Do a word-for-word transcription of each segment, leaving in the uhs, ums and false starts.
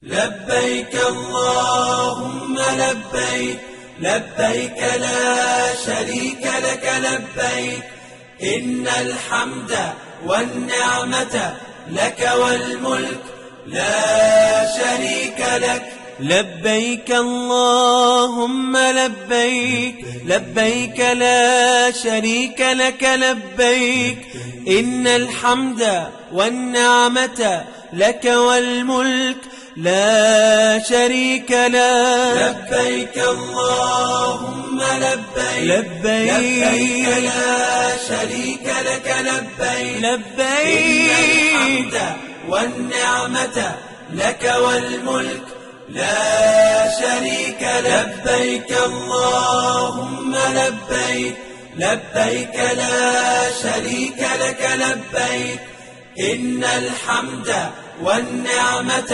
لبيك اللهم لبيك، لبيك لا شريك لك لبيك، إن الحمد والنعمة لك والملك لا شريك لك. لبيك اللهم لبيك، لبيك لا شريك لك لبيك، إن الحمد والنعمة لك والملك لا شريك لك. لبيك اللهم لبيك، لبيك. لبيك لا شريك لك لبيك، لبيك. إن الحمد والنعمة لك والملك لا شريك لك. لبيك اللهم لبيك، لبيك لا شريك لك لبيك، إن الحمد والنعمة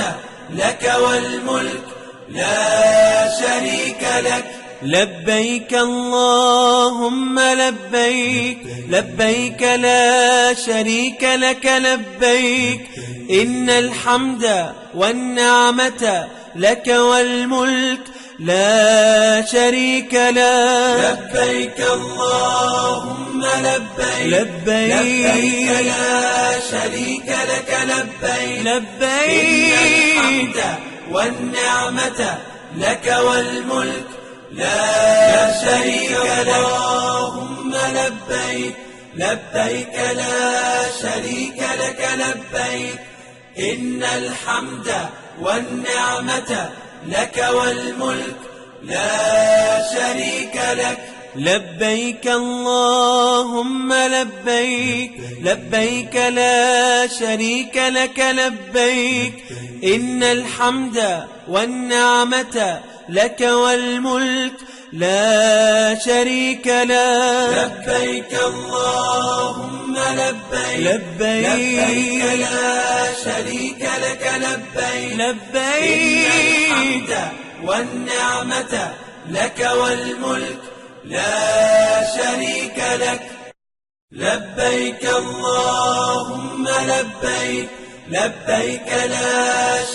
لك والملك لا شريك لك. لبيك اللهم لبيك، لبيك لا شريك لك لبيك، إن الحمد والنعمة لك والملك لا شريك لك. لبيك اللهم لبيك، لبيك. لبيك لا شريك لك لبيك، لبيك. إن الحمد والنعمة لك والملك لا شريك لك. اللهم لبيك، لبيك لا شريك لك لبيك، إن الحمد والنعمة لك والملك لا شريك لك. لبيك اللهم لبيك، لبيك لا شريك لك لبيك، إن الحمد والنعمة لك والملك لا شريك لك. لبيك اللهم لبيك، لبيك. لبيك لا شريك لك لبيك، لبيك. إن الحمد والنعمة لك والملك لا شريك لك. لبيك اللهم لبيك، لبيك لا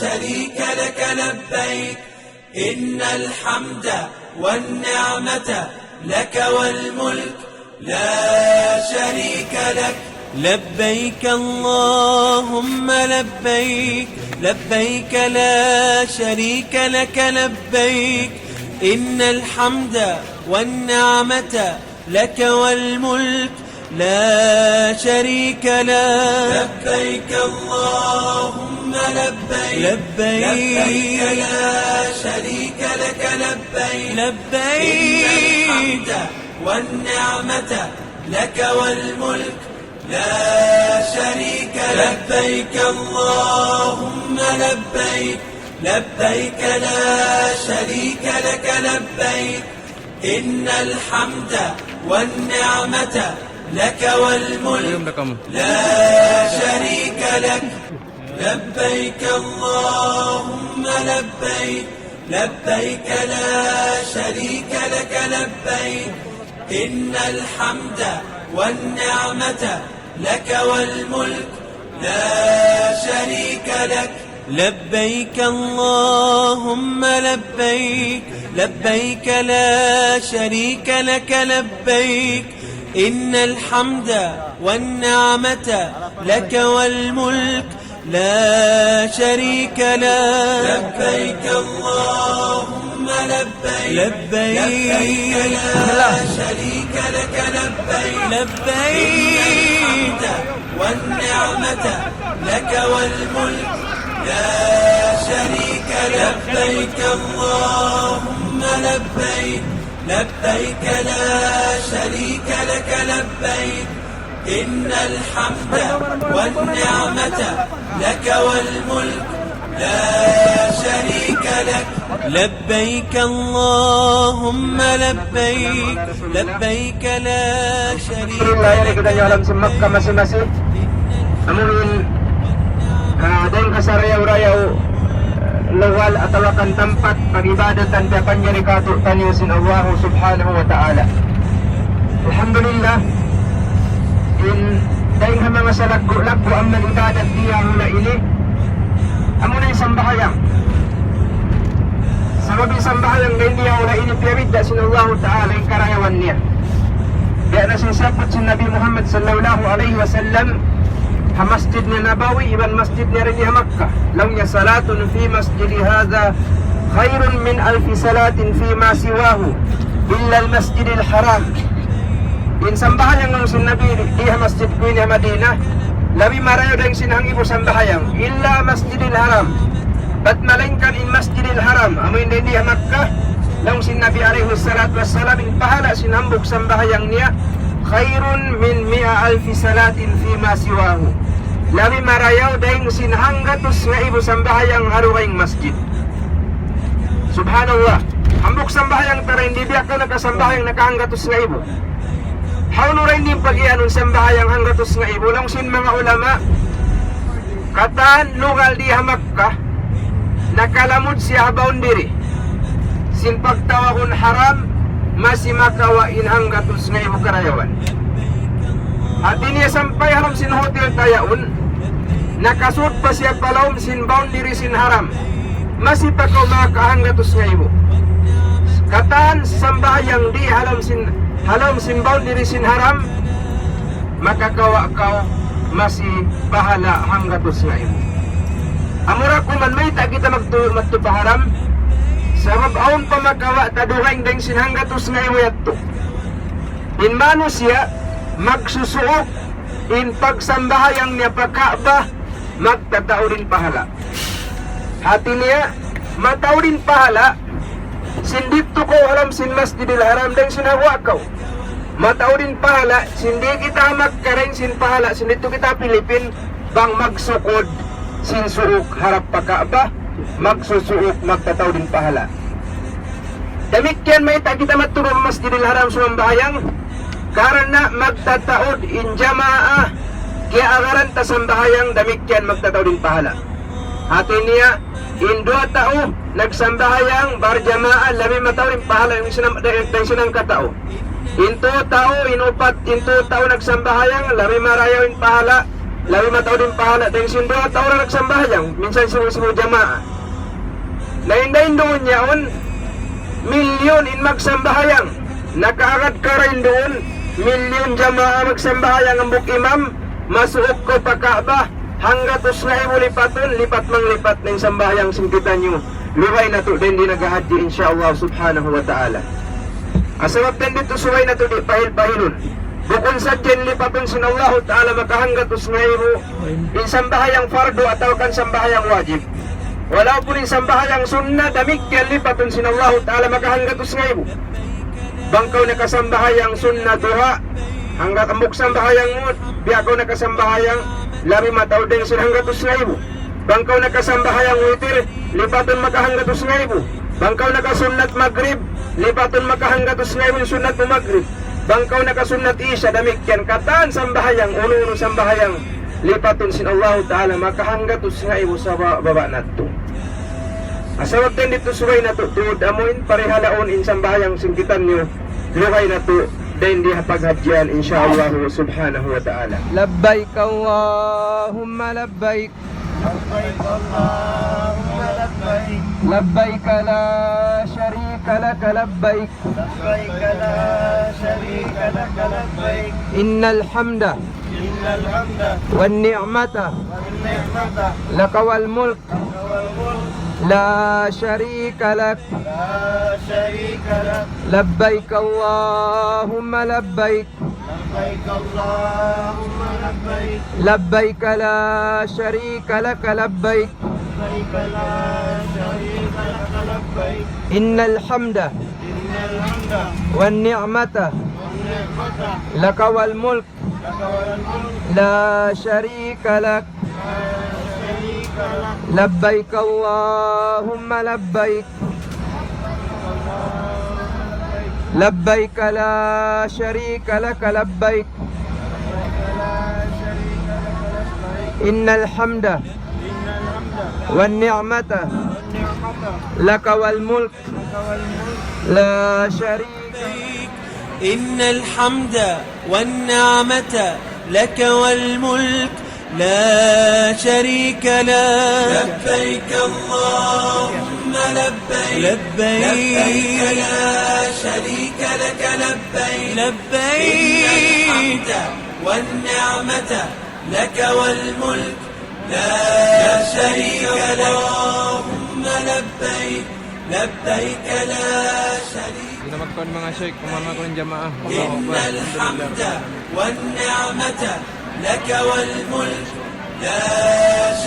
شريك لك لبيك، إن الحمد والنعمة لك والملك لا شريك لك. لبيك اللهم لبيك، لبيك لا شريك لك لبيك، إن الحمد والنعمة لك والملك لا شريك لك. لبيك اللهم لبيك، لبيك. لبيك لا شريك لك لبيك، لبيك. إن الحمد والنعمة لك والملك لا شريك لك. لبيك اللهم لبيك، لبيك لا شريك لك لبيك، إن الحمد والنعمة لك والملك لا شريك لك. لبيك اللهم لبيك، لبيك لا شريك لك لبيك، إن الحمد والنعمة لك والملك لا شريك لك. لبيك اللهم لبيك، لبيك لا شريك لك لبيك، إن الحمد والنعمة لك والملك لا شريك لك. لبيك اللهم لبيك، لبيك. لبيك لا شريك لك لبيك، لبيك. إن الحمد والنعمة لك والملك لا شريك لك. لبيك اللهم لبيك، لبيك لا شريك لك لبيك، إن الحمد والنعمة لك والملك لا شريك لك. لبيك اللهم لبيك، لبيك لا شريك لك لبيك. Alhamdulillah, ini kita nyalam si Makkah masing-masing. Amuin, ah, dayn ha sarayaw-rayaw lugal atawa kan tampat pag-ibadatan piyapanjari kātu'niyu sin Allah Subhanahu wa Ta'ala. Alhamdulillah, in dayn ha manga salaggu'-laggu' amal ibadat niya hula' ini, amuna in sambahayang. Piyabidda' sin Allahu Ta'ala in karayawan niya. Biya' na sin sabbut sin Nabi Muhammad sallallahu alayhi wasallam, ha Masjid Nabawi, iban Masjid niya dayn di ha Makkah. Laung niya, صلاة في مسجدي هذا خير من ألف صلاة فيما سواه إلا المسجد الحرام. In sambahayang laung sin Nabi di ha masjid ku ini ha Madinah, labi marayaw dayn sin hangibu sambahayang, إلا المسجد الحرام. Bat malaingkan in Masjidil Haram, amu in dayn di ha Makkah, laung sin Nabi alayhi salatu wassalam, in pahala' sin hambuuk sambahayang niya, خير من مائة ألف صلاة فيما سواه. Labi marayaw dayn sin hanggatus ngaibu sambahayang ha dugaing masjid. Subhanallah. Hambuuk sambahayang ta dayn di, biya' kaw nakasambahayang nakahanggatus ngaibu. Hawnu ra in pag-iyanun sambahayang hanggatus ngaibu, laung sin manga ulama, katan lugal di ha Makkah, nakalamud siya ha boundary sin pagtawagun haram, masi makawa' in hanggatus ngaibu karayawan. Hati niya sampay ha lawm sin hotel ta yaun, nakasud pa siya pa lawm sin boundary sin haram, masi pa kaw makahanggatus ngaibu. Katan sambahayang di ha lawm sin, ha lawm sin boundary sin haram, makakawa' kaw masi pahala' hanggatus ngaibu. Amura kuman mayta' kita magtuyu' madtu pa haram, sabab awn pa makawa' ta dugaing dayn sin hanggatus ngaibu yadtu. In manusiya' magsusuuk in pagsambahayang niya pa Ka'bah, magtataud in pahala'. Hati niya, mataud in pahala' sin didtu kaw ha lawm sin Masjidil Haram dayn sin ha guwa' kaw. Mataud in pahala' sin di' kita ha Makkah dayn sin pahala' sin didtu kita ha Pilipin, bang magsukud sin suuk harap pa Ka'bah, magsusuuk magtataud in pahala'. Damikkiyan mayta' kita madtu pa Masjidil Haram sumambahayang, karna' magtataud in jamaa, kiyaagaran ta sambahayang, damikkiyan magtataud in pahala'. Hati niya, in duwa tau nagsambahayang barjamaa, labi mataud in pahala' dayn sin, dayn sin hangka tau. In tū tau, in upat, in tū tau nagsambahayang, labi marayaw in pahala', labi mataud in pahala' dayn sin duwa tau ra nagsambahayang, minsan sibu'-sibu' jamaa. Na in dayn duun yaun, milyun in magsambahayang. Nakaagad kaw dayn duun, milyun jamaa magsambahayang hambuuk imam, masuuk kaw pa Ka'bah, hanggatus ngaibu lipatun, lipat manglipat na in sambahayang sin kitaniyu. Lugay natu' dayn di naghahadji, insya Allah subhanahu wa ta'ala. Sabab dayn didtu subay natu' di' pahil-pahilun. Bukun sadja in lipatun sin Allahu Ta'ala makahanggatus ngaibu, in sambahayang fardu atawa kan sambahayang wajib. Walaupun in sambahayang sunna, damikkiyan lipatun sin Allahu Ta'ala makahanggatus ngaibu. Bang kaw nakasambahayang sunna duha, hangga hambuuk sambahayang mu, biya' kaw nakasambahayang, labi mataud dayn sin hanggatus ngaibu. Bang kaw nakasambahayang witir, lipatun makahanggatus ngaibu. Bang kaw nakasunnat magrib, lipatun makahanggatus ngaibu in sunnat mu magrib. Bang kaw nakasunnat isya, damikkiyan katan sambahayang, unu-unu sambahayang, lipatun sin Allahu Ta'ala makahanggatus ngaibu sa ba-, baba' natu'. Sabab dayn didtu subay natu' tuud amuin parihalaun in sambahayang sin kitaniyu, lugay natu' dayn di ha paghadjian, insya Allah subhanahu wa ta'ala. لبيك اللهم لبيك. لبيك اللهم لبيك. لبيك لا شريك لك لبيك. لبيك لا شريك لك لبيك. إن الحمد. إن الحمد. والنعمة. والنعمة. لك والملك. لك والملك. لا شريك لك. لا شريك لك. لبيك اللهم لبيك. لبيك اللهم لبيك. لبيك لا شريك لك لبيك. لبيك لا شريك لك لبيك. إن الحمد. إن الحمد. والنعمة. والنعمة. لك والملك. لك والملك. لا شريك لك. لا شريك لك. لبيك اللهم لبيك. لبيك لا شريك لك لبيك. إن الحمد والنعمة لك والملك لا شريك لك. إن الحمد والنعمة لك والملك لا شريك لك. لبيك اللهم لبيك. لبيك. لبيك لا شريك لك لبيك. لبيك. إن الحمد والنعمة لك والملك لا شريك لك. اللهم لبيك. لبيك لا شريك. Kita magkuhan, manga sheikh, kumaun na kaw in jamaa. Allahu Akbar. إن الحمد والنعمة لك والملك لا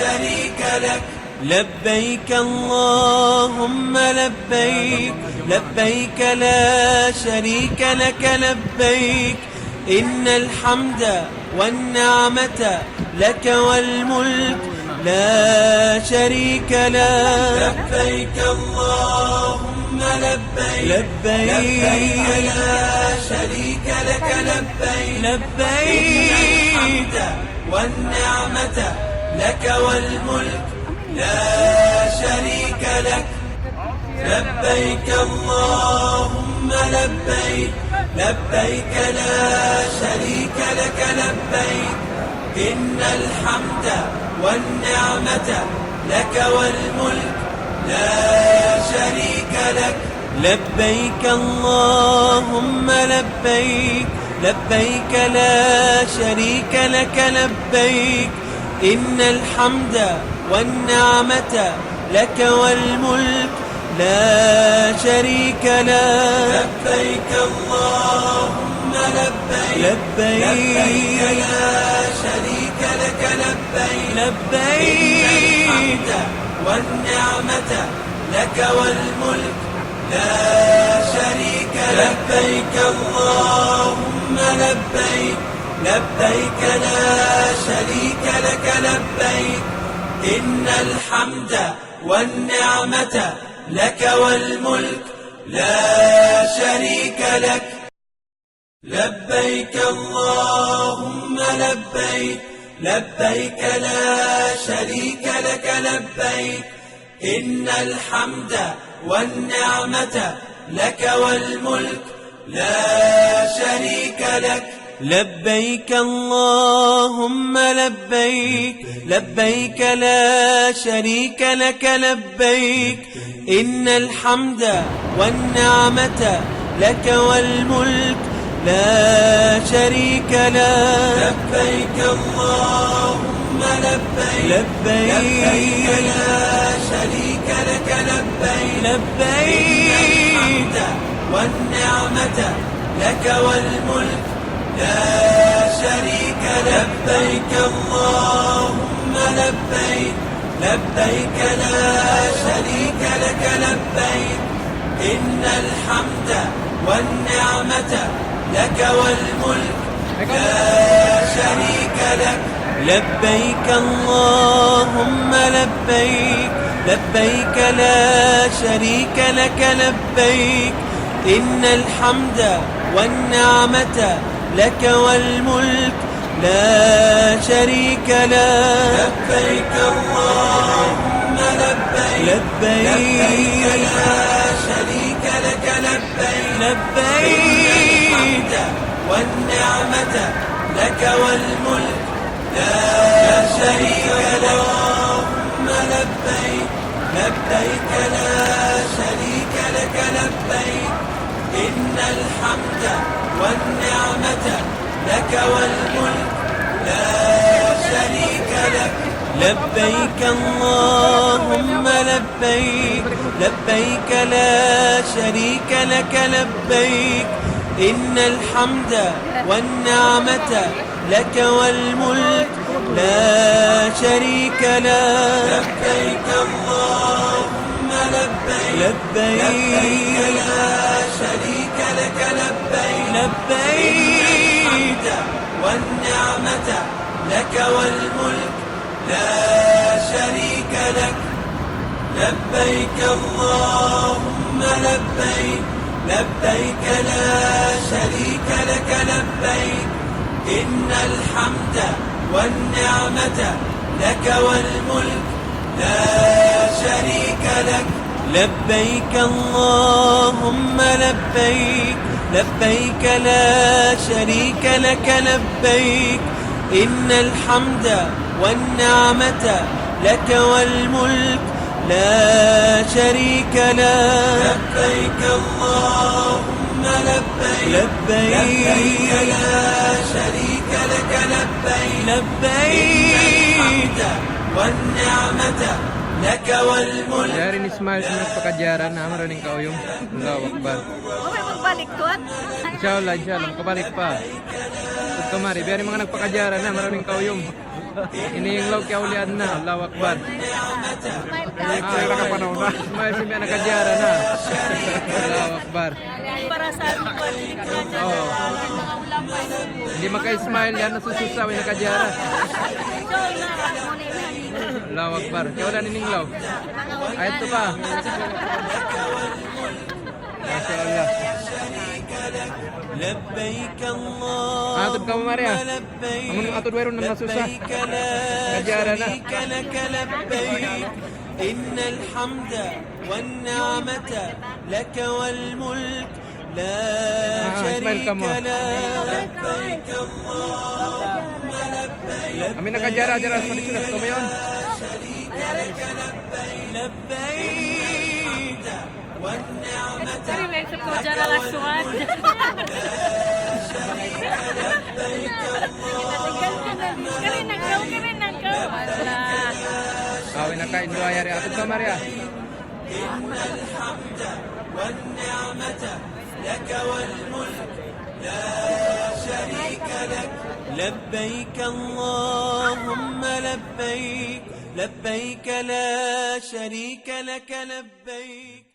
شريك لك. لبيك اللهم لبيك، لبيك لا شريك لك لبيك، إن الحمد والنعمة لك والملك لا شريك لك. لبيك اللهم لبيك. لبيك. لبيك لا شريك لك لبيك. لبيك. إن الحمد والنعمة لك والملك لا شريك لك. لبيك اللهم لبيك. لبيك لا شريك لك لبيك. إن الحمد والنعمة لك والملك لا شريك لك. لبيك اللهم لبيك. لبيك لا شريك لك لبيك. إن الحمد والنعمة لك والملك لا شريك لك. لبيك اللهم لبيك. لبيك. لبيك لا شريك لك لبيك. لبيك. إن الحمد والنعمة لك والملك لا شريك لك. لبيك اللهم لبيك. لبيك لا شريك لك لبيك. إن الحمد والنعمة لك والملك لا شريك لك. لبيك اللهم لبيك. لبيك لا شريك لك لبيك. إن الحمد والنعمة لك والملك لا شريك لك. لبيك اللهم لبيك. لبيك لا شريك لك لبيك. إن الحمد والنعمة لك والملك لا شريك لك. لبيك اللهم لبيك. لبيك. لبيك لا شريك لك لبيك. لبيك. إن الحمد والنعمة لك والملك لا شريك لك. لبيك اللهم لبيك. لبيك لا شريك لك لبيك. إن الحمد والنعمة لك والملك لا شريك لك. لبيك اللهم لبيك. لبيك لا شريك لك لبيك. إن الحمد والنعمة لك والملك لا شريك لك. لبيك اللهم لبيك. لبيك. لبيك لا شريك لك لبيك. لبيك. إن الحمد والنعمة لك والملك لا شريك لك. اللهم لبيك. لبيك لا شريك لك لبيك. إن الحمد والنعمة لك والملك لا شريك لك. لبيك اللهم لبيك. لبيك لا شريك لك لبيك. إن الحمد والنعمة لك والملك لا شريك لك. لبيك اللهم لبيك. لبيك. لبيك لا شريك لك لبيك. لبيك. إن الحمد والنعمة لك والملك لا شريك لك. لبيك اللهم لبيك. لبيك لا شريك لك لبيك. إن الحمد والنعمة لك والملك لا شريك لك. لبيك اللهم لبيك. لبيك لا شريك لك لبيك. إن الحمد والنعمة لك والملك لا شريك لك. لبيك اللهم لبيك. لبيك. لبيك لا شريك لك لبيك. لبيك. إن الحمد والنعمة لك والملك. Yari in Ismail sin nagpakajara na, amura in kauyum. Allahu Akbar. Okay, magbalik tuwan. Inshallah, inshallah, makabalik pa. Pagkamari, biya' ini manga nagpakajara na, amura in kauyum. Ini in laung kiyaulian na, Allahu Akbar. Smile ka. Ah, Ismail sin biya' nakajara na. Allahu Akbar. Para sa atin, kuwan, oh. Di' maka-smile yan, nasususa, way nakajara. Allahu Akbar. Kiyaulian ini in laung. Ayat tu pa. Masha Allah. لبيك اللهم. Ah, atud kamu mari, ah. لبيك. Amun atud wayruun na masusa. لبيك لا شريك لك لبيك. إن الحمد والنعمة لك والملك لا شريك لك. Ah, smile kamu. لبيك اللهم لبيك. Amin nakajara, jara sa pagsunat ko ngayon. لبيك. Kari na sa kujara la suwad. Kari na kaw, kari na kaw. Wala. Kawin na kain duwa yari. Atud pa, Maria. إن الحمد والنعمة لك والملك لا شريك لك. لبيك اللهم لبيك. لبيك لا شريك لك لبيك.